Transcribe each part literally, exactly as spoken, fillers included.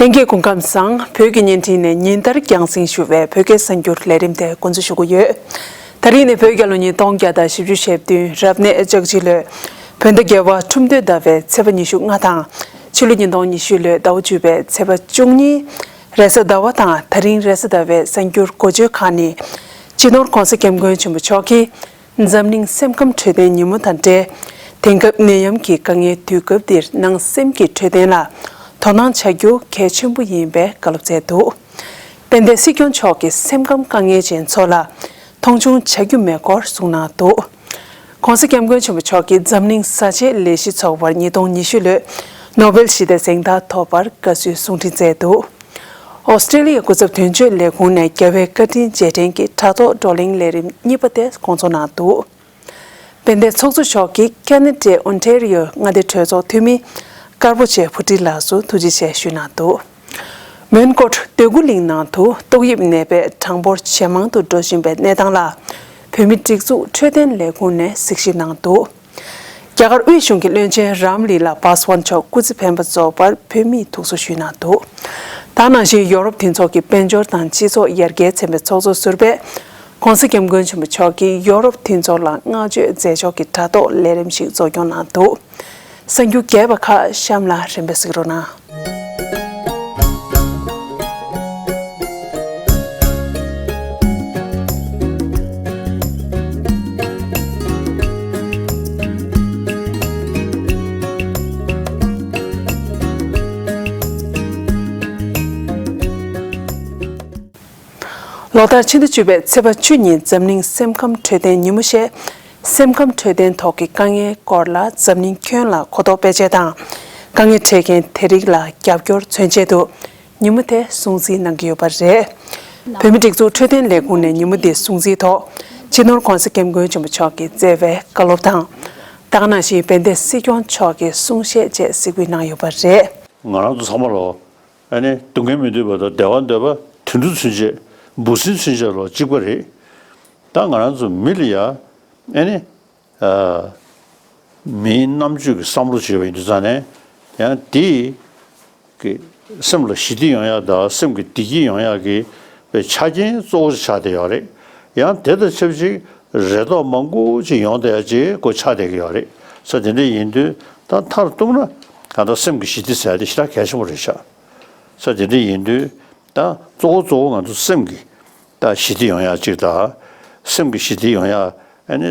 ལྷན་རྒྱས་སྐུ་ཁམས་བཟང་། བོད་ཀྱི་བརྙན་འཕྲིན་ནས་ཉིན་ལྟར་རྒྱང་སྲིང་ཞུ་བའི་བོད་སྐད་གསར་འགྱུར་ལས་རིམ་དེ་འགོ་འཛུགས་ཞུ་གི་ཡོད། ད་རིང་ནི་བོད་རྒྱལ་ལོ་ཉིས་སྟོང་བརྒྱ་དང་བཞི་བཅུ་ཞེ་བདུན་རབ་གནས་ལྕགས་བྱི་ལོའི་བོད་ཟླ་བརྒྱད་པ་ཁྲུམས་སྟོད་ཟླ་བའི་ཚེས་པ་ཉི་ཤུ་ལྔ་དང་། ཕྱི་ལོ་ཉིས་སྟོང་ཉི་ཤུ་ལོའི་ཟླ་བ་བཅུ་པའི་ཚེས་པ་བཅུ་གཉིས་རེས་གཟའ་ཟླ་བ་དང་། ད་རིང་རེས་གཟའ་ཟླ་བའི་གསར་འགྱུར་འགོ་བརྗོད་ཁག་ནི། སྤྱི་ནོར་༧གོང་ས་༧སྐྱབས་མགོན་ཆེན་པོ་མཆོག་གིས། འཛམ་གླིང་སེམས་ཁམས་འཕྲོད་བསྟེན་ཉིན་མོ་དང་འབྲེལ། དེང་སྐབས་ནད་ཡམས་ཀྱི་དཀའ་ངལ་དུས་སྐབས་འདིར་ནང་སེམས་ཀྱི་འཕྲོད་བསྟེན་ལ་དོ་སྣང་བྱ་རྒྱུ་གལ་ཆེན་པོ་ཡིན་པའི་བཀའ་སློབ་སྩལ་འདུག་དཔལ་ལྡན་སྲིད་སྐྱོང་མཆོག་གིས་སེམས་ཁམས་དཀའ་ངལ་ཅན་ཚོ་ལ་མཐོང་ཆུང་བྱ་རྒྱུ་མེད་སྐོར་གསུངས་གནང་འདུག ༸གོང་ས་༸སྐྱབས་མགོན་ཆེན་པོ་མཆོག་གིས་འཛམ་གླིང་བཟའ་ཆས་ལས་གཞི་ཚོགས་པར་ཉིས་སྟོང་ཉི་ཤུ་ལོའི་ནོ་བེལ་ཞི་བདེའི་གཟེངས་རྟགས་ཐོབ་པར་དགའ་བསུའི་གསུང་འཕྲིན་སྩལ་འདུག་ཨོ་སི་ཀྲེ་ལི་ཡའི་སྐུ་ཚབ་དོན་གཅོད་ལས་ཁུངས་ནས་རྒྱལ་བའི་བཀའ་དྲིན་རྗེས་དྲན་གྱི་དྲ་ཐོག་བགྲོ་གླེང་ལས་རིམ་གཉིས་པ་དེ་སྐོང་ཚོགས་གནང་འདུག་དཔལ་ལྡན་ཚོགས་གཙོ་མཆོག་གིས་ཁེ་ན་ཌའི་ཨོན་ཊེ་རི་ཡོ་མངའ་སྡེའི་གྲོས་ཚོགས་འཐུས་མི་དཀར་པོ་ཆེ་ཕུ་ཀྲི་ལགས་སུ་ཐུགས་རྗེ་ཆེ་ཞུས་གནང་འདུག་མོན་གྷོ་འདོད་རྒུ་གླིང་ནང་དུ་ཏོག་དབྱིབས་ནད་པའི་གྲངས་འབོར་ཇེ་མང་དུ་འགྲོ་བཞིན་པའི་གནས་སྟངས་ལ། བོད་མིའི་སྒྲིག་འཛུགས་འཕྲོད་བསྟེན་ལས་ཁུངས་ནས་གཟིགས་ཞིབ་གནང་འདུག་རྒྱ་གར་དབུས་གཞུང་གི་བློན་ཆེན་རམ་ལི་ལ་པཱ་སི་ཝཱན་མཆོག་སྐུ་ཚེ་འཕེན་པ་རྫོགས་པར་བོད་མིས་ཐུགས་གསོ་ཞུས་གནང་འདུག་ད་ག་ནང་བཞིན་ཡོ་རོབ་མཐུན་ཚོགས་ཀྱི་དཔལ་འབྱོར་དང་སྤྱི་ཚོགས་ཡར་རྒྱས་ཚན་པའི་ཚོགས་གཙོ་ཟུར་པས་༸གོང་ས་༸སྐྱབས་མགོན་ཆེན་པོ་མཆོག་གིས་ཡོ་རོབ་མཐུན་ཚོགས་ལ་བསྔགས་བརྗོད་མཛད་ཕྱོགས་ཀྱི་དྲ་ཐོག་ལས་རིམ་ཞིག་གཙོ་སྐྱོང་གནང་འདུག་གསར་འགྱུར་རྒྱས་པ་ཁག་གཤམ་ལ་རིམ་པས་གཟིགས་རོགས་གནང་། ལོ་ལྟར་ཕྱི་ཟླ་བཅུ་པའི་ཚེས་པ་བཅུ་ཉིན་འཛམ་གླིང་སེམས་ཁམས་འཕྲོད་བསྟེན་ཉིན་མོ་ཞེས། སེམས་ཁམས་འཕྲོད་བསྟེན་ཐོག་གི་དཀའ་ངལ་སྐོར་ལ་འཛམ་གླིང་ཁྱོན་ལ་གོ་རྟོགས་སྤེལ་ཆེད་དང་། དཀའ་ངལ་འཕྲད་མཁན་དེ་རིགས་ལ་རྒྱབ་སྐྱོར་མཚོན་ཆེད་དུ། ཉིན་མོ་དེ་སྲུང་བརྩི་གནང་གི་ཡོད་པ་རེད། བོད་མིའི་སྒྲིག་འཛུགས་འཕྲོད་བསྟེན་ལས་ཁུངས་ནས་ཉིན་མོ་འདི་སྲུང་བརྩིའི་ཐོག་སྤྱི་ནོར་༸གོང་ས་༸སྐྱབས་མགོན་ཆེན་པོ་མཆོག་གིས་སྩལ་བའི་བཀའ་སློབ་དང་། ད་ག་ནང་བཞིན་དཔལ་ལྡན་སྲིད་སྐྱོང་མཆོག་གིས་གསུང་བཤད་བཅས་གཟིགས་འབུལ་གནང་ཡོད་པ་རེད། ང་རང་ཚོ་ཚང་མ་ལོ། ཨ་ནི་སྡུག་བསྔལ་མི་འདོད་པ་དང་བདེ་བ་འདོད་པ། དུད་འགྲོ་ཚུན་ཆད། འབུ་སྲིན་ཚུན་ཆད་ལོ་གཅིག་པ་རེད། ད་ང་རང་ཚོ་མི་ལ་ཡ། ཨ་ནི། ཨ། མིའི་རྣམ་དཔྱོད་ཀྱི་བསམ་བློ་བྱས་པ་ཡིན་དུས་ཙང་ནས་ཡང་དེ་གི་སེམས་ལ་ཞི་བདེ་ཡོང་ཡག་དང་སེམས་ཀྱི་བདེ་སྐྱིད་ཡོང་ཡག་གི་ཆ་རྐྱེན་གཙོ་བོ་ཆགས་བསྡད་ཡོད་རེད། ཡང་དེ་དང་ཆབས་ཅིག་རེ་དོགས་མང་པོ་ཅིག་ཡོང་བསྡད་ཡག་ཅིག་སྒོ་ཆགས་བསྡད་ཀྱི་ཡོད་རེད། ས་དེ་འདྲ་ཡིན་དུས་ད་མཐར་གཏུགས་ན་གང་ལྟར་སེམས་ཀྱི་ཞི་བདེ་ཟེར་ཡག་དེ་ཞེ་དྲག་གལ་ཆེན་པོ་རེད་ཤག་ས་དེ་འདྲ་ཡིན་དུས་ད་གཙོ་བོ་གཙོ་བོ་ང་ཚོ་སེམས་ཀྱི་ད་ཞི་བདེ་ཡོང་ཡག་ཅིག་དང་། སེམས་ཀྱི་ཞི་བདེ་ཡོང་ཡག་ཨ་ནི་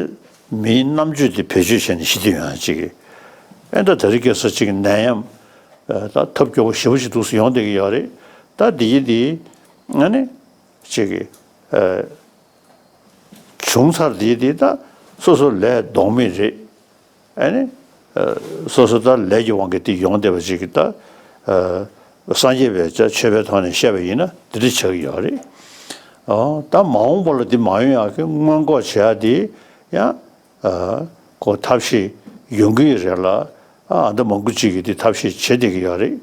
མིའི་རྣམ་དཔྱོད་དེ་བེད་སྤྱོད་བྱས་ནས་ཞི་བདེ་ཡོང་ཡག་ཅིག་ཨ་ད་ད་རེས་ཁ་སང་ཅིག་ནད་ཡམས་ད་ཐབས་སྐྱོ་པོ་ཞེ་པོ་ཅིག་འདུག་སེ་ཡོང་བསྡད་ཀྱི་ཡོད་རེད། ད་འདི་ཡི་འདི་ཨ་ནི་ཅིག་བྱུང་ཚར་འདི་འདི་ད་སོ་སོ་ལས་ལྡོག་མེད་རེད། ཨ་ནི། ཨ། སོ་སོ་ད་ལས་ཀྱི་དབང་གིས་དེ་ཡོང་བསྡད་པ་ཅིག་གིས་ད། ཨ། སངས་རྒྱས་པའི་ཆོས་པའི་ཐོག་ནས་བཤད་པ་ཡིན་ན་དེ་འདྲ་ཆགས་ཀྱི་ཡོད་རེད། ཨོ། ད་མ་འོངས་པ་ལ་དེ་མ་ཡོང་ཡག་གི་སྔོན་འགོག་བྱེད་ཡག་དེ་ཡང་། ཨ། ཁོ་ཐབས་ཤེས་ཡོང་གི་ཡོད་རེད་ལ། ཨ། ཨ་ད་མང་པོ་ཅིག་གིས་དེ་ཐབས་ཤེས་བྱེད་བསྡད་ཀྱི་ཡོད་རེད།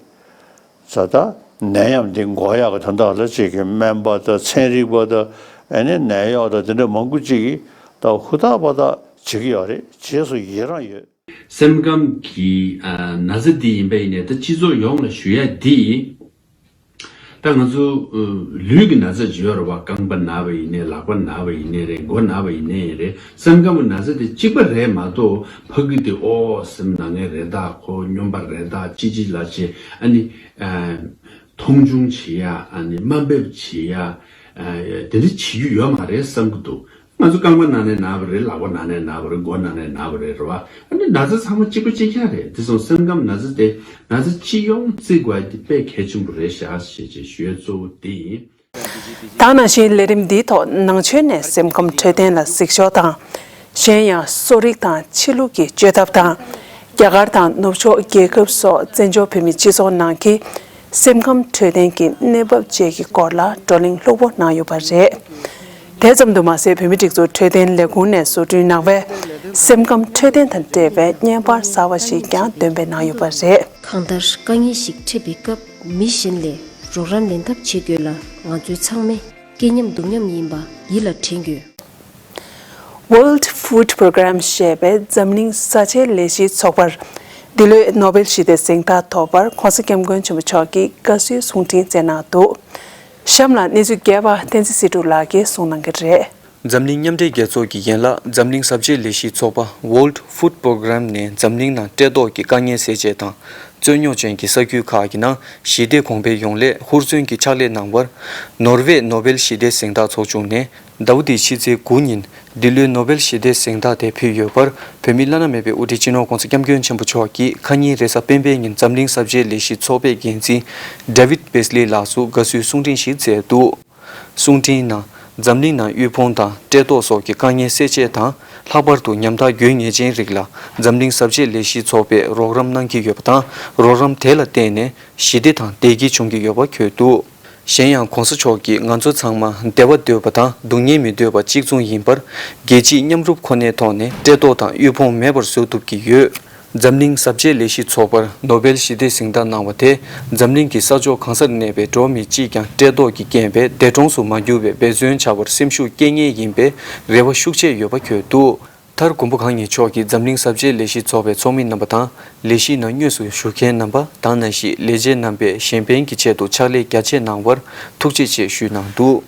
ས་ད་ནད་ཡམས་འདི་འགོག་ཡག་གི་དོན་དག་ལ་ཅིག་གི་སྨན་པ་དང་ཚན་རིག་པ་དང་ཨ་ནི་ནད་གཡོག་དང་དེ་འདྲ་མང་པོ་ཅིག་གིས་ད་ཧུར་ཐག་པ་ཐག་བྱེད་ཀྱི་ཡོད་རེད། རྗེས་སུ་ཡི་རང་ཡོད། སེམས་ཁམས་ཀྱི་ཨ་ན་ཚ་འདི་ཡིན་པ་ཡིན་ནའི་ད་སྤྱི་ཚོགས་ཡོངས་ལ་ཞུ་ཡ་འདི། ད་ང་ཚོ་ཨ་ལུས་ཀྱི་ན་ཚ་ཅིག་ཡོད་རེད་བ། རྐང་པ་ན་བ་ཡིན་ནའི་ལག་པ་ན་བ་ཡིན་ནའི་རེད། མགོ་ན་བ་ཡིན་ནའི་རེད། སེམས་ཁམས་ཀྱི་ན་ཚ་དེ་གཅིག་པ་རེད་མ་གཏོགས་ཕ་གི་དེ་ཨོ་སེམས་ན་མཁན་རེད་ད། ཁོ་སྨྱོན་པ་རེད་ད། ཅི་ཅི་ལ་ཅི་ཨ་ནི་ཨ་མཐོང་ཆུང་བྱེད་ཡ། ཨ་ནི་དམའ་འབེབས་བྱེད་ཡ། ཨ་དེ་འདྲ་བྱེད་རྒྱུ་ཡོད་མ་རེད་བསམ་གྱི་འདུག་ང་ཚོ་རྐང་པ་ན་ནའི་ན་བ་རེད། ལག་པ་ན་ནའི་ན་བ་རེད། མགོ་ན་ནའི་ན་བ་རེད། རེད་བ། ཨ་ནི་ན་ཚ་ཚང་མ་གཅིག་པ་གཅིག་རྐྱང་རེད། དེ་སོང་སེམས་ཁམས་ན་ཚ་དེ་ན་ཚ་སྤྱི་ཡོངས་བརྩི་དགོས་ཡ་དེ་དཔེ་གལ་ཆེན་པོ་རེད་ཤག་ཞེས་ཅེས་ཞུ་ཡ་གཙོ་བོ་དེ་ཡིན། ད་ག་ནང་བཞིན་ལས་རིམ་འདིའི་ཐོག་ནང་ཆོས་ནས་སེམས་ཁམས་འཕྲོད་བསྟེན་ལ་གཟིགས་ཕྱོགས་དང་། གཞན་ཡང་གསོ་རིག་དང་ཕྱི་ལུགས་ཀྱི་བཅོས་ཐབས་དང་། རྒྱ་གར་དང་ནུབ་ཕྱོགས་རྒྱལ་ཁབ་སོགས་བཙན་བྱོལ་བོད་མིའི་སྤྱི་ཚོགས་ནང་གི་སེམས་ཁམས་འཕྲོད་བསྟེན་གྱི་གནས་བབ་བཅས་ཀྱི་སྐོར་ལ་བགྲོ་གླེང་ལྷུག་པོ་གནང་ཡོད་པ་རེད། དེ་ཙམ་དུ་མ་ཟད་བོད་མིའི་སྒྲིག་འཛུགས་འཕྲོད་བསྟེན་ལས་ཁུངས་ནས་བཟོ་སྐྲུན་གནང་བའི་སེམས་ཁམས་འཕྲོད་བསྟེན་དང་འབྲེལ་བའི་བརྙན་པར་གསར་བ་ཞིག་ཀྱང་འདོན་སྤེལ་གནང་ཡོད་པ་རེད། གང་ལྟར་དཀའ་ངལ་ཞིག་འཕྲད་པའི་སྐབས་མི་གཞན་ལས་རོགས་རམ་ལེན་ཐབས་བྱེད་དགོས་ལ། ང་ཚོའི་ཚང་མས་སྐྱིད་མཉམ་སྡུག་མཉམ་ཡིན་པ་ཡིད་ལ་དྲན་དགོས། World Food Programme ཞེས་པའི་འཛམ་གླིང་བཟའ་བཅའི་ལས་གཞིའི་ཚོགས་པར་ འདི་ལོའི་ནོ་བེལ་ཞི་བདེའི་གཟེངས་རྟགས་ཐོབ་པར་༧གོང་ས་༧སྐྱབས་མགོན་ཆེན་པོ་མཆོག་གིས་དགའ་བསུའི་གསུང་འཕྲིན་བསྩལ་གནང་འདུག་གཤམ་ལ་གནས་ཚུལ་རྒྱས་པ་བསྟན་འཛིན་སྲིད་སྒྲུབ་ལགས་ཀྱིས་གསུང་གནང་གི་རེད། འཛམ་གླིང་མཉམ་འབྲེལ་རྒྱལ་ཚོགས་ཀྱི་ཡན་ལག་འཛམ་གླིང་གཟབ་སྤྱོད་ལས་གཞིའི་ཚོགས་པ་World Food Programme ནས་འཛམ་གླིང་ནང་བཀྲེས་ལྟོགས་ཀྱི་དཀའ་ངལ་སེལ་ཆེད་དང་། རྩོད་རྙོག་ཅན་གྱི་ས་ཁུལ་ཁག་གི་ནང་ཞི་བདེ་གོང་འཕེལ་ཡོང་སླད་ཧུར་བརྩོན་གྱིས་ཕྱག་ལས་གནང་བར། ནོར་ཝེ་ནོ་བེལ་ཞི་བདེའི་གཟེངས་རྟགས་ཚོགས་ཆུང་ནས་ཟླ་བ་འདིའི་ཕྱི་ཚེས་དགུ་ཉིན་འདི་ལོའི་ནོ་བེལ་ཞི་བདེའི་གཟེངས་རྟགས་དེ་ཕུལ་ཡོད་པར། བོད་མིའི་བླ་ན་མེད་པའི་དབུ་ཁྲིད་སྤྱི་ནོར་༧གོང་ས་༧སྐྱབས་མགོན་ཆེན་པོ་མཆོག་གིས་ཁ་ཉིན་རེས་གཟའ་སྤེན་པའི་ཉིན་འཛམ་གླིང་གཟབ་སྤྱོད་ལས་གཞིའི་ཚོགས་པའི་འགན་འཛིན་David Beasley ལགས་སུ་དགའ་བསུའི་གསུང་འཕྲིན་ཞིག་བསྩལ་འདུག་གསུང་འཕྲིན་ནང་། འཛམ་གླིང་ནང་དབུལ་ཕོངས་དང་བཀྲེས་ལྟོགས་སོགས་ཀྱི་དཀའ་ངལ་སེལ་ཆེད་དང་། ལྷག་པར་དུ་ཉམ་ཐག་རྒྱུ་ངེས་ཅན་རིགས་ལ་འཛམ་གླིང་གཟབ་སྤྱོད་ལས་གཞིའི་ཚོགས་པས་རོགས་རམ་གནང་གི་ཡོད་པ་དང་། རོགས་རམ་དེ་ལ་བརྟེན་ནས་ཞི་བདེ་དང་བདེ་སྐྱིད་འབྱུང་གི་ཡོད་པ་འཁོད་འདུག་གཞན་ཡང་༧གོང་ས་མཆོག་གིས་ང་ཚོ་ཚང་མ་བདེ་བ་འདོད་པ་དང་སྡུག་བསྔལ་མི་འདོད་པ་གཅིག་མཚུངས་ཡིན་པར། རྒྱལ་སྤྱིའི་མཉམ་རུབ་ཁོ་ནའི་ཐོག་ནས་བཀྲེས་ལྟོགས་དང་དབུལ་ཕོངས་མེད་པར་བཟོ་ཐུབ་ཀྱི་ཡོད། འཛམ་གླིང་གཟབ་སྤྱོད་ལས་གཞི་ཚོགས་པར་ནོ་བེལ་ཞི་བདེའི་གཟེངས་རྟགས་གནང་བ་དེ། འཛམ་གླིང་གི་ས་ཕྱོགས་གང་སར་གནས་པའི་འགྲོ་བ་མི་གཅིག་ཀྱང་བཀྲེས་ལྟོགས་ཀྱི་རྐྱེན་པས་འདས་གྲོངས་སུ་མ་གྱུར་བའི་འབད་བརྩོན་བྱ་བར་སེམས་ཤུགས་སྐྱེད་མཁན་ཡིན་པའི་རེ་བ་ཤུགས་ཆེ་ཡོད་པ་འཁོད་འདུག་མཐར་མགོན་པོ་གང་ཉིད་མཆོག་གིས་འཛམ་གླིང་གཟབ་སྤྱོད་ལས་གཞི་ཚོགས་པའི་ཚོགས་མི་རྣམ་པ་དང་། ལས་གཞིའི་ནང་དངོས་སུ་ཞུགས་མཁན་རྣམ་པ་དང་། ནང་བཞིན་ལས་བྱེད་རྣམ་པས་གཞན་ཕན་གྱི་ཆེད་དུ་ཕྱག་ལས་རྒྱ་ཆེ་གནང་བར་ཐུགས་རྗེ་ཆེ་ཞུས་གནང་འདུག་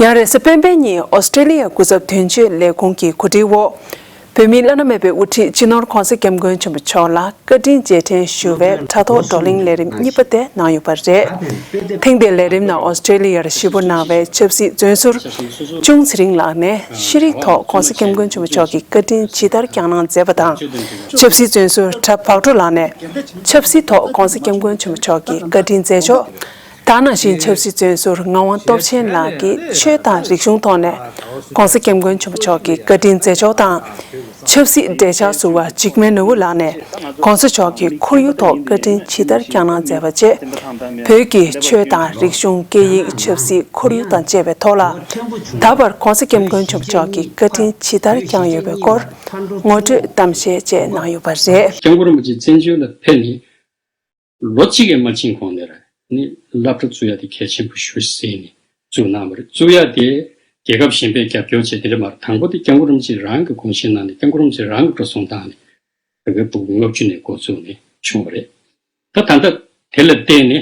ཡང་རེས་གཟའ་སྤེན་པའི་ཉིན་ཨོ་སི་ཀྲེ་ལི་ཡ་སྐུ་ཚབ་དོན་གཅོད་ལས་ཁུངས་ཀྱི་གོ་སྒྲིག་འོག་བོད་མིའི་བླ་ན་མེད་པའི་དབུ་ཁྲིད་སྤྱི་ནོར་༧གོང་ས་༧སྐྱབས་མགོན་ཆེན་པོ་མཆོག་ལ་བཀའ་དྲིན་རྗེས་དྲན་ཞུ་བའི་དྲ་ཐོག་བགྲོ་གླེང་ལས་རིམ་གཉིས་པ་དེ་གནང་ཡོད་པ་རེད། ཐེངས་འདིའི་ལས་རིམ་ནང་ཨོ་སི་ཀྲེ་ལི་ཡར་གཞིས་སྤོ་གནང་བའི་ཆབ་སྲིད་བཙོན་ཟུར་ཅུང་ཚེ་རིང་ལགས་ནས་ཤེས་རིག་ཐོག་༧གོང་ས་༧སྐྱབས་མགོན་ཆེན་པོ་མཆོག་གི་བཀའ་དྲིན་ཇི་ལྟར་བསྐྱངས་གནང་མཛད་པ་དང་། ཆབ་སྲིད་བཙོན་ཟུར་གྲྭ་བག་གྲོ་ལགས་ནས་ཆབ་སྲིད་ཐོག་༧གོང་ས་༧སྐྱབས་མགོན་ཆེན་པོ་མཆོག་གི་བཀའ་དྲིན་མཛད་ཕྱོགས། ད་ནང་བཞིན་ཆབ་སྲིད་བཙོན་ཟུར་ངག་དབང་སྟོབས་ཆེན་ལགས་ཀྱིས་ཆོས་དང་རིག་གཞུང་ཐོག་ནས་༧གོང་ས་༧སྐྱབས་མགོན་ཆེན་པོ་མཆོག་གི་བཀའ་དྲིན་མཛད་ཕྱོགས་དང་། ཆབ་སྲིད་འབྲེལ་ཆགས་ཟུར་པ་འཇིགས་མེད་ནོར་བུ་ལགས་ནས་༧གོང་ས་མཆོག་གི་ཁོར་ཡུག་ཐོག་བཀའ་དྲིན་ཇི་ལྟར་བསྐྱངས་གནང་མཛད་པ་བཅས། བོད་ཀྱི་ཆོས་དང་རིག་གཞུང་སྐད་ཡིག་ཆབ་སྲིད་ཁོར་ཡུག་དང་བཅས་པའི་ཐོག་ལ། ད་བར་༧གོང་ས་༧སྐྱབས་མགོན་ཆེན་པོ་མཆོག་གི་བཀའ་དྲིན་ཇི་ལྟར་བསྐྱངས་ཡོད་པའི་སྐོར་ངོ་སྤྲོད་གཏམ་བཤད་བཅས་གནང་ཡོད་པ་རེད། སྐྱབས་མགོན་རིན་པོ་ཆེ་བཙན་བྱོལ་ལ་ཕེབས་ནས། ལོ་གཅིག་ཡང་མ་ཕྱིན་གོང་ནས་ར་ནི་སློབ་གྲྭ་བཙུགས་ཡ་དེ་གལ་ཆེན་པོ་ཞུ་ཟེར་ནས་བཙུགས་གནང་བ་རེད། བཙུགས་ཡ་དེ་རྒྱལ་ཁབ་གཞན་པས་རྒྱབ་སྐྱོར་བྱས་དེ་འདྲ་མ་རེད། དང་པོ་དེ་སྐྱབས་མགོན་རིན་པོ་ཆེ་རང་གི་དགོངས་བཞེད་གནང་ནས་སྐྱབས་མགོན་རིན་པོ་ཆེ་རང་གི་འགྲོ་སོང་བཏང་ནས་བོད་པའི་ཕྲུ་གུ་ལྔ་བཅུ་ནས་འགོ་བཙུགས་ནས་བྱུང་བ་རེད། ད་ད་ལྟ་དེ་ལ་བརྟེན་ནས་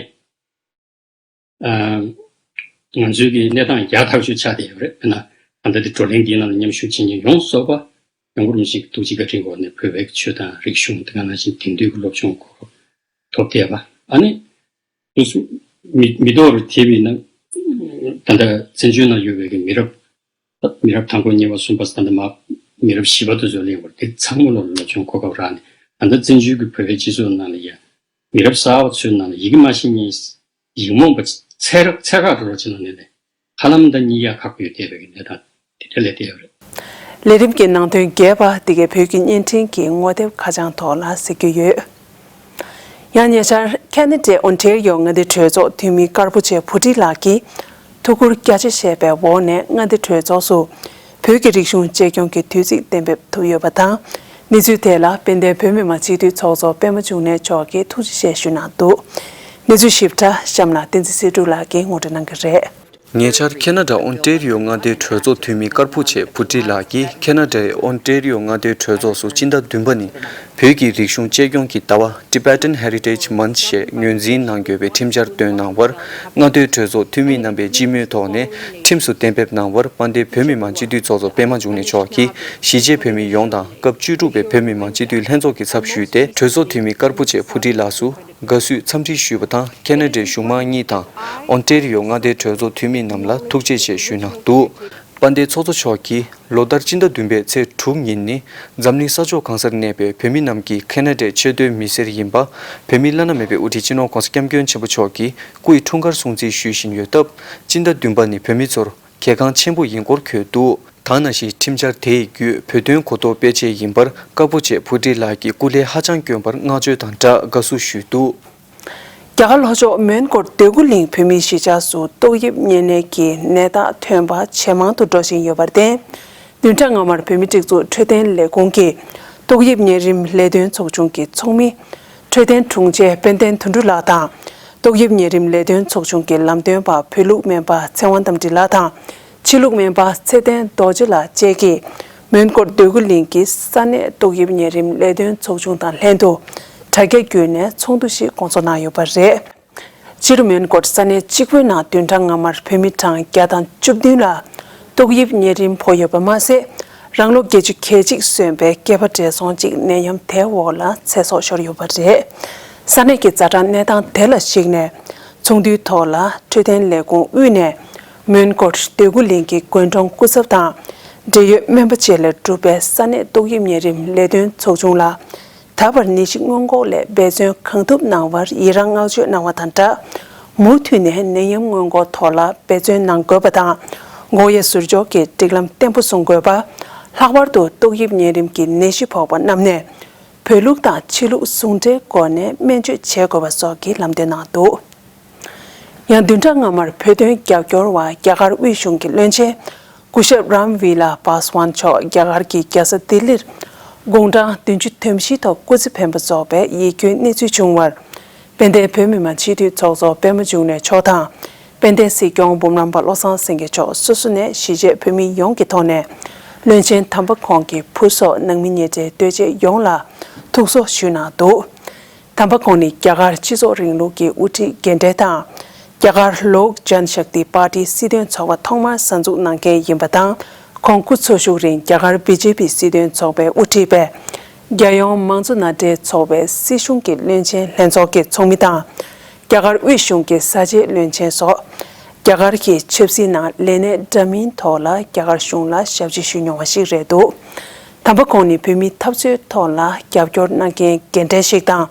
ཨ་ང་ཚོའི་གི་གནས་སྟངས་རྒྱ་ཐག་ཆོད་ཆགས་བསྡད་ཡོད་རེད། དཔེར་ན་ད་ལྟ་དེ་བགྲོ་གླེང་འདིའི་ནང་ལ་མཉམ་ཞུགས་བྱེད་མཁན་ཡོངས་རྫོགས་པ། སྐྱབས་མགོན་རིན་པོ་ཆེའི་ཐུགས་རྗེ་བཀའ་དྲིན་འོག་ནས་བོད་པའི་ཆོས་དང་རིག་གཞུང་དེ་ག་ནང་བཞིན་དེང་དུས་ཀྱི་སློབ་སྦྱོང་གོ་སྐབས་ཐོབ་བསྡད་པ། ཨ་ནི་དུས་སུ་མི་མི་ཐོག་རུ་དེ་བས་ན་ད་ལྟ་བཙན་བྱོལ་ནང་ཡོད་པའི་གི་མི་རབས་མི་རབས་དང་པོ་གཉིས་པ་གསུམ་པ་ད་ལྟ་མ་མི་རབས་བཞི་པ་དེ་ཚོ་གླེང་བར་དེ་ཚང་མ་ལོ་ལ་སློབ་སྦྱོང་གོ་སྐབས་རག་ནས་ད་ལྟ་བཙན་བྱོལ་གྱི་བོད་པའི་སྤྱི་ཚོགས་ནང་ལ་ཡ་མི་རབས་གསར་པ་ཚོའི་ནང་ལ་ཡི་གེ་མ་ཤེས་མཁན་ཡིག་རྨོངས་པ་ཚད་ར་ཚད་བཀག་འགྲོ་རོགས་བྱེད་ན་ནས་ནས། ཧ་ལམ་ད་གཉིས་ཡ་ཁག་པོ་ཡོད་བསྡད་པའི་གནས་སྟངས་དེ་འདྲ་ལས་བསྡད་ཡོད་རེད། ལས་རིམ་གྱི་ནང་དོན་རྒྱས་པ་འདི་གའི་བོད་ཀྱི་བརྙན་འཕྲིན་གྱི་ངོ་དེབ་ཁ་བྱང་ཐོག་ལ་གཟིགས་རྒྱུ་ཡོད། ཡང་ཉེ་ཆར་ཁ་ན་ཌའི་ཨོན་ཊེ་རི་ཡོ་མངའ་སྡེའི་གྲོས་ཚོགས་འཐུས་མི་དཀར་པོ་ཆེ་བུ་ཁྲིད་ལགས་ཀྱིས་ཐུགས་ཁུར་རྒྱ་ཆེ་བཞེས་པའི་འོག་ནས་མངའ་སྡེ་གྲོས་ཚོགས་སུ་བོད་ཀྱི་རིག་གཞུང་གཅེས་སྐྱོང་གི་དུས་ཚིགས་གཏན་འབེབས་ཐུབ་ཡོད་པ་དང་། གནས་ཚུལ་དེ་ལ་དཔལ་ལྡན་བོད་མི་མང་སྤྱི་འཐུས་ཚོགས་གཙོ་པད་མ་འབྱུང་གནས་མཆོག་གིས་ཐུགས་རྗེ་ཆེ་ཞུས་གནང་འདུག་གནས་ཚུལ་ཞིབ་ཕྲ་གཤམ་ལ་བསྟན་འཛིན་སྲིད་སྒྲུབ་ལགས་ཀྱིས་ངོ་སྤྲོད་གནང་གི་རེད། ཉེ་ཆར་ཁེ་ན་ཌ་ཨོན་ཊེ་རི་ཡོ་མངའ་སྡེའི་གྲོས་ཚོགས་འཐུས་མི་དཀར་པོ་ཆེ་བུ་ཁྲིད་ལགས་ཀྱིས་ཁེ་ན་ཌའི་ཨོན་ཊེ་རི་ཡོ་མངའ་སྡེའི་གྲོས་ཚོགས་སུ་སྤྱི་ཟླ་བདུན་པ་ནི་བོད་ཀྱི་རིག་གཞུང་གཅེས་སྐྱོང་གི་ཟླ་བ་Tibetan Heritage Month ཞེས་ངོས་འཛིན་གནང་དགོས་པའི་ཁྲིམས་འཆར་བཏོན་གནང་བར་མངའ་སྡེའི་གྲོས་ཚོགས་འཐུས་མི་རྣམ་པས་སྤྱི་མོས་ཐོག་ནས་ཁྲིམས་སུ་གཏན་འབེབས་གནང་བར་དཔལ་ལྡན་བོད་མི་མང་སྤྱི་འཐུས་ཚོགས་གཙོ་པད་མ་འབྱུང་གནས་མཆོག་གིས་གཞིས་བྱེས་བོད་མི་ཡོངས་དང་སྐབས་བཅུ་དྲུག་པའི་བོད་མི་མང་སྤྱི་འཐུས་ལྷན་ཚོགས་ཀྱི་ཚབ་ཞུས་ཏེ་གྲོས་ཚོགས་འཐུས་མི་དཀར་པོ་ཆེ་བུ་ཁྲིད་ལགས་སུ། དགའ་བསུའི་འཚམས་འདྲི་ཞུས་པ་དང་ཁེ་ན་ཌའི་གཞུང་མང་གཉིས་དང་ཨོན་ཊེ་རི་ཡོ་མངའ་སྡེའི་གྲོས་ཚོགས་འཐུས་མི་རྣམས་ལ་ཐུགས་རྗེ་ཆེ་ཞུས་གནང་འདུག་དཔལ་ལྡན་ཚོགས་གཙོ་མཆོག་གིས་ལོ་ལྟར་སྤྱི་ཟླ་བདུན་པའི་ཚེས་དྲུག་ཉིན་ནི་འཛམ་གླིང་ས་ཕྱོགས་གང་སར་གནས་པའི་བོད་མི་རྣམས་ཀྱི་ཁེ་ན་ཌའི་ཆེས་མཐོའི་མི་སེར་ཡིན་པ། བོད་མིའི་བླ་ན་མེད་པའི་དབུ་ཁྲིད་སྤྱི་ནོར་༧གོང་ས་༧སྐྱབས་མགོན་ཆེན་པོ་མཆོག་གིས་སྐུའི་འཁྲུངས་སྐར་སྲུང་བརྩི་ཞུ་བཞིན་ཡོད་སྟབས་སྤྱི་ཟླ་བདུན་པ་ནི་བོད་མི་ཚོར། གལ་འགངས་ཆེན་པོ་ཡིན་སྐོར་འཁོད་འདུག་ད་ནང་བཞིན་ཁྲིམས་འཆར་དེ་ཡི་བརྒྱུད་བོད་དོན་གོ་རྟོགས་སྤེལ་ཆེད་ཡིན་པར་དཀར་པོ་ཆེ་བུ་ཁྲིད་ལགས་ཀྱིས་སྐུ་ལས་ཧ་ཅང་དཀོན་པར་བསྔགས་བརྗོད་དང་སྦྲགས་དགའ་བསུ་ཞུས་འདུག་རྒྱ་གར་ལྷོ་ཕྱོགས་མོན་གྷོ་འདོད་རྒུ་གླིང་བོད་མིའི་གཞིས་ཆགས་སུ་ཏོག་དབྱིབས་གཉན་ནད་ཀྱི་ནད་རྟགས་ཐོན་པ་ཇེ་མང་དུ་འགྲོ་བཞིན་ཡོད་པར་བརྟེན། བདུན་ཕྲག་སྔ་མར་བོད་མིའི་སྒྲིག་འཛུགས་འཕྲོད་བསྟེན་ལས་ཁུངས་ཀྱི་ཏོག་དབྱིབས་གཉན་རིམས་ལས་དོན་ཚོགས་ཆུང་གི་ཚོགས་མི། འཕྲོད་བསྟེན་དྲུང་ཆེ་དཔལ་ལྡན་དོན་གྲུབ་ལགས་དང་། ཏོག་དབྱིབས་གཉན་རིམས་ལས་དོན་ཚོགས་ཆུང་གི་ལམ་སྟོན་པ་བོད་ལུགས་སྨན་པ་ཚེ་དབང་རྟ་མགྲིན་ལགས་དང་། ཕྱི་ལུགས་སྨན་པ་ཚེ་བརྟན་རྡོ་རྗེ་ལགས་བཅས་ཀྱིས་ མོན་གྷོ་འདོད་རྒུ་གླིང་གི་ས་གནས་ཏོག་དབྱིབས་གཉན་རིམས་ལས་དོན་ཚོགས་ཆུང་དང་ལྷན་དུ་དྲ་རྒྱ་བརྒྱུད་ནས་ཚོགས་འདུ་ཞིག་སྐོང་ཚོགས་གནང་ཡོད་པ་རེད། སྤྱིར་མོན་གྷོ་ས་གནས་གཅིག་པུའི་ནང་བདུན་ཕྲག་སྔ་མར་བོད་མི་གྲངས་བརྒྱ་དང་བཅུ་བདུན་ལ་ཏོག་དབྱིབས་གཉན་རིམས་ཕོག་ཡོད་པ་མ་ཟད། རང་ལོ་བརྒྱད་ཅུ་གྱ་གཅིག་སོན་པའི་སྐྱེས་པ་བགྲེས་སོང་གཅིག་ནད་ཡམས་དེའི་འོག་ལ་ཚེ་སྲོག་ཤོར་ཡོད་པ་རེད། ས་གནས་ཀྱི་ཛ་དྲག་གནས་སྟངས་དེ་ལ་གཞིགས་ནས། ཚོགས་འདུའི་ཐོག་ལ་འཕྲོད་བསྟེན་ལས་ཁུངས་དབུས་ནས་མོན་གྷོ་འདོད་རྒུ་གླིང་གི་དགོན་གྲོང་སྐུ་ཚབ་དང་། འབྲེལ་ཡོད་སྨན་པ་བཅས་ལས་གྲུབ་པའི་ས་གནས་ཏོག་དབྱིབས་གཉན་རིམས་ལས་དོན་ཚོགས་ཆུང་ལ། ད་བར་ནད་གཞི་སྔོན་འགོག་སླད་འབད་བརྩོན་གང་ཐུབ་གནང་བར་ཡི་རངས་བསྔགས་བརྗོད་གནང་བ་དང་སྦྲགས། མུ་མཐུད་ནས་ནད་ཡམས་སྔོན་འགོག་ཐོག་ལ་འབད་བརྩོན་གནང་དགོས་པ་དང་། འགོག་ཡའི་ཟུར་འཇོག་གི་སྒྲིག་ལམ་བརྟན་པོ་སྲུང་དགོས་པ། ལྷག་པར་དུ་ཏོག་དབྱིབས་གཉན་རིམས་ཀྱི་ནད་གཞི་ཕོག་པ་རྣམས་ནས། བོད་ལུགས་དང་ཕྱི་ལུགས་ཟུང་འབྲེལ་སྒོ་ནས་སྨན་བཅོས་བྱེད་དགོས་པ་སོགས་ཀྱི་ལམ་སྟོན་གནང་འདུག། ཡང་བདུན་ཕྲག་སྔ་མར་བོད་དོན་རྒྱབ་སྐྱོར་བ་རྒྱ་གར་དབུས་གཞུང་གི་བློན་ཆེན་སྐུ་ཞབས་རམ་ཝི་ལ་པཱ་སི་ཝཱན་མཆོག་རྒྱ་གར་གྱི་རྒྱལ་ས་ལྡི་ལིར་དགུང་གྲངས་བདུན་ཅུ་དོན་བཞིའི་ཐོག་སྐུ་ཚེ་འཕེན་པ་སོགས་པའི་ཡིད་སྐྱོའི་གནས་ཚུལ་བྱུང་བར། དཔལ་ལྡན་བོད་མི་མང་སྤྱི་འཐུས་ཚོགས་གཙོ་པད་མ་འབྱུང་གནས་མཆོག་དང་། དཔལ་ལྡན་སྲིད་སྐྱོང་འབུམ་རམས་པ་བློ་བཟང་སེང་གེ་མཆོག་སོ་སོ་ནས་གཞིས་བྱེས་བོད་མི་ཡོངས་ཀྱི་ཐོག་ནས། བློན་ཆེན་དམ་པ་ཁོང་གི་བུ་སོགས་ནང་མི་ཉེ་འབྲེལ་ལྟོས་བཅས་ཡོངས་ལ་ཐུགས་གསོ་ཞུས་གནང་འདུག། དམ་པ་ཁོང་ནི་རྒྱ་གར་སྤྱི་ཚོགས་རིང་ལུགས་ཀྱི་དབུ་ཁྲིད་རྒན་གྲས་དང་། རྒྱ་གར་ལོག་ཇན་ཤཀ་ཏི་པར་ཏི་སྲིད་དོན་ཚོགས་པ་ཐོག་མར་གསར་འཛུགས་གནང་མཁན་ཡིན་པ་དང་། ཁོང་སྐུ་འཚོ་བཞུགས་རིང་རྒྱ་གར་བི་ཇེ་པི་སྲིད་དོན་ཚོགས་པས་དབུ་ཁྲིད་པའི་རྒྱལ་ཡོངས་མང་གཙོ་མནའ་འབྲེལ་ཚོགས་པའི་སྲིད་གཞུང་གི་བློན་ཆེན་ལྷན་ཚོགས་ཀྱི་ཚོགས་མི་དང་། རྒྱ་གར་དབུས་གཞུང་གི་ས་ཆའི་བློན་ཆེན་སོགས། རྒྱ་གར་གྱི་ཆབ་སྲིད་ནང་ལས་གནས་འདྲ་མིན་ཐོག་ལ་རྒྱ་གར་གཞུང་ལ་ཞབས་ཕྱི་ཞུས་མྱོང་བ་ཞིག་རེད་འདུག། དམ་པ་ཁོང་ནི་བོད་མིའི་འཐབ་རྩོད་ཐོག་ལ་རྒྱབ་སྐྱོར་གནང་མཁན་རྒན་གྲས་ཤིག་དང་།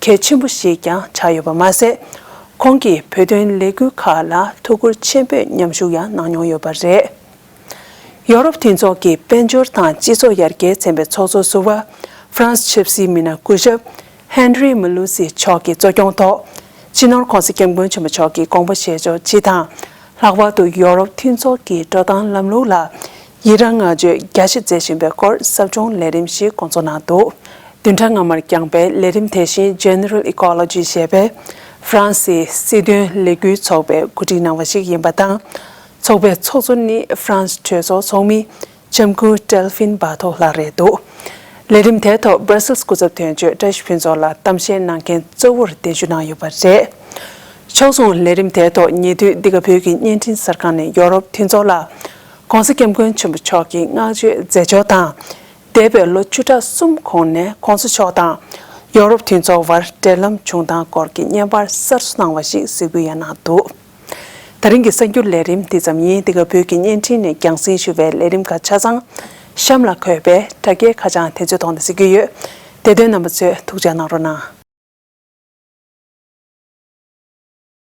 གལ་ཆེན་པོ་ཞིག་ཀྱང་ཆགས་ཡོད་པ་མ་ཟད། ཁོང་གིས་བོད་དོན་ལས་འགུལ་ཁག་ལ་ཐུགས་ཁུར་ཆེན་པོས་མཉམ་ཞུགས་ཡང་གནང་མྱོང་ཡོད་པ་རེད། ཡོ་རོབ་མཐུན་ཚོགས་ཀྱི་དཔལ་འབྱོར་དང་སྤྱི་ཚོགས་ཡར་རྒྱས་ཚན་པའི་ཚོགས་གཙོ་ཟུར་པ་ཧྥ་རན་སི་ཆབ་སྲིད་མི་སྣ་སྐུ་ཞབས་ཧན་རི་མ་ལུ་སི་མཆོག་གི་གཙོ་སྐྱོང་ཐོག་སྤྱི་ནོར་༸གོང་ས་༸སྐྱབས་མགོན་ཆེན་པོ་མཆོག་གི་དགོངས་པ་བཞེས་ཕྱོགས་སྤྱི་དང་། ལྷག་པར་དུ་ཡོ་རོབ་མཐུན་ཚོགས་ཀྱི་འགྲོ་སྟངས་ལམ་ལུགས་ལ་ཡི་རངས་བསྔགས་བརྗོད་རྒྱ་ཆེ་མཛད་བཞིན་པའི་སྐོར་ཟབ་སྦྱོང་ལས་རིམ་ཞིག་སྐོང་ཚོགས་གནང་འདུག། བདུན་ཕྲག་སྔ་མར་བསྐྱངས་པའི་ལས་རིམ་དེ་བཞིན་General Ecology ཞེས་པའི་ཧྥ་རན་སིའི་སྲིད་དོན་ལས་འགུལ་ཚོགས་པས་གོ་སྒྲིག་གནང་བ་ཞིག་ཡིན་པ་དང་། ཚོགས་པའི་ཚོགས་གཙོ་ནི་ཧྥ་རན་སི་གྲོས་ཚོགས་ཚོགས་མི་ལྕམ་སྐུ་ཏེལ་ཧྥིན་བྷ་ཐོ་ལགས་རེད་འདུག། ལས་རིམ་དེའི་ཐོག་Brussels སྐུ་ཚབ་དོན་གཅོད་བཀྲ་ཤིས་ཕུན་ཚོགས་ལགས་གཏམ་བཤད་གནང་མཁན་གཙོ་བོར་གདན་ཞུ་གནང་ཡོད་པ་རེད། ཕྱོགས་མཚུངས་ལས་རིམ་དེའི་ཐོག་ཉེ་དུས་འདི་ག་བོད་ཀྱི་བརྙན་འཕྲིན་གསར་ཁང་ནས་ཡོ་རོབ་མཐུན་ཚོགས་ལ་༸གོང་ས་༸སྐྱབས་མགོན་ཆེན་པོ་མཆོག་གི་བསྔགས་བརྗོད་མཛད་ཕྱོགས་དང་། འདས་པའི་ལོ་བཅུ་ཕྲག་གསུམ་གོང་ནས་༸གོང་ས་མཆོག་དང་ཡོ་རོབ་མཐུན་ཚོགས་དབར་འབྲེལ་ལམ་བྱུང་སྟངས་སྐོར་གྱི་བརྙན་པར་གསར་བཟོ་གནང་བ་ཞིག་གཟིགས་འབུལ་ཡང་གནང་འདུག། ད་རིང་གི་གསར་འགྱུར་ལས་རིམ་འདི་ཙམ་ཡིན། འདི་ག་བོད་ཀྱི་བརྙན་འཕྲིན་ནས་རྒྱང་སྲིང་ཞུ་བའི་ལས་རིམ་ཁག་ཆ་ཚང་གཤམ་ལ་འཁོད་པའི་དྲ་རྒྱའི་ཁ་བྱང་དེ་ཚོའི་ཐོག་ནས་གཟིགས་རྒྱུ་ཡོད། དེ་དོན་རྣམ་པ་ཚོས་ཐུགས་འཇགས་གནང་རོགས་གནང་།